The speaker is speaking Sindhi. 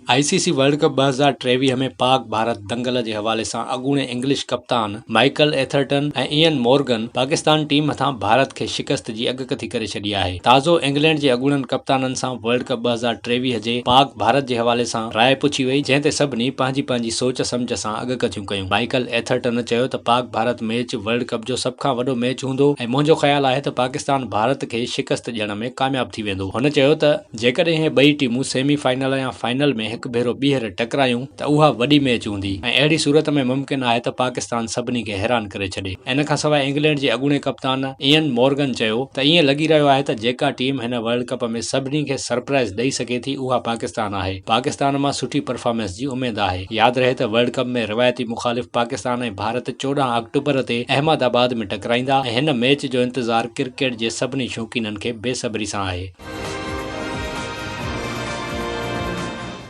I C C world cup 2023 ۾ Pak Bharat دنگل جي حوالي سان اڳوڻي انگلش ڪپتان Michael Atherton ۽ Eoin Morgan Pakistan team هٿان ڀارت کي شڪست جي اڳڪٿي ڪري ڇڏي آهي. تازو انگلينڊ جي اڳوڻن ڪپتانن سان ورلڊ ڪپ 2023 جي پاڪ ڀارت جي حوالي سان راء پڇي وئي جنهن تي سڀني پنهنجي پنهنجي سوچ سمجهه سان اڳڪٿيون ڪيون. مائيڪل ايٿرٽن چيو ته Pak Bharat match world cup جو سڀ کان وڏو ميچ هوندو ۽ منهنجو خيال آهي ته پاڪستان ڀارت کي شڪست ڏيڻ ۾ ڪامياب ٿي ويندو. هن چيو ته. جيڪڏهن اهي ٻئي ٽيمون سيمي فائنل يا فائنل ۾ هڪ ڀيرو ٻيهر ٽڪرايون ته اها وڏي ميچ هوندي ۽ اهڙي صورت ۾ ممڪن آهي ته پاڪستان سڀني کي حيران ڪري ڇڏي. ان کانسواء انگلينڊ جي اڳوڻي ڪپتان ايئن مورگن چيو ته ائين لڳي رهيو آهي ته جيڪا ٽيم هن ورلڊ ڪپ ۾ سڀني کي سرپرائز ڏئي سگهي ٿي اها پاڪستان آهي، پاڪستان مان سٺي پرفارمنس جي اميد آهي. ياد رهي ته ورلڊ ڪپ ۾ روايتي مخالف پاڪستان ۽ ڀارت 14 آڪٽوبر تي احمد آباد ۾ ٽڪرائيندا ۽ هن ميچ جو انتظار ڪرڪيٽ جي سڀني شوقينن کي بي صبري سان آهي.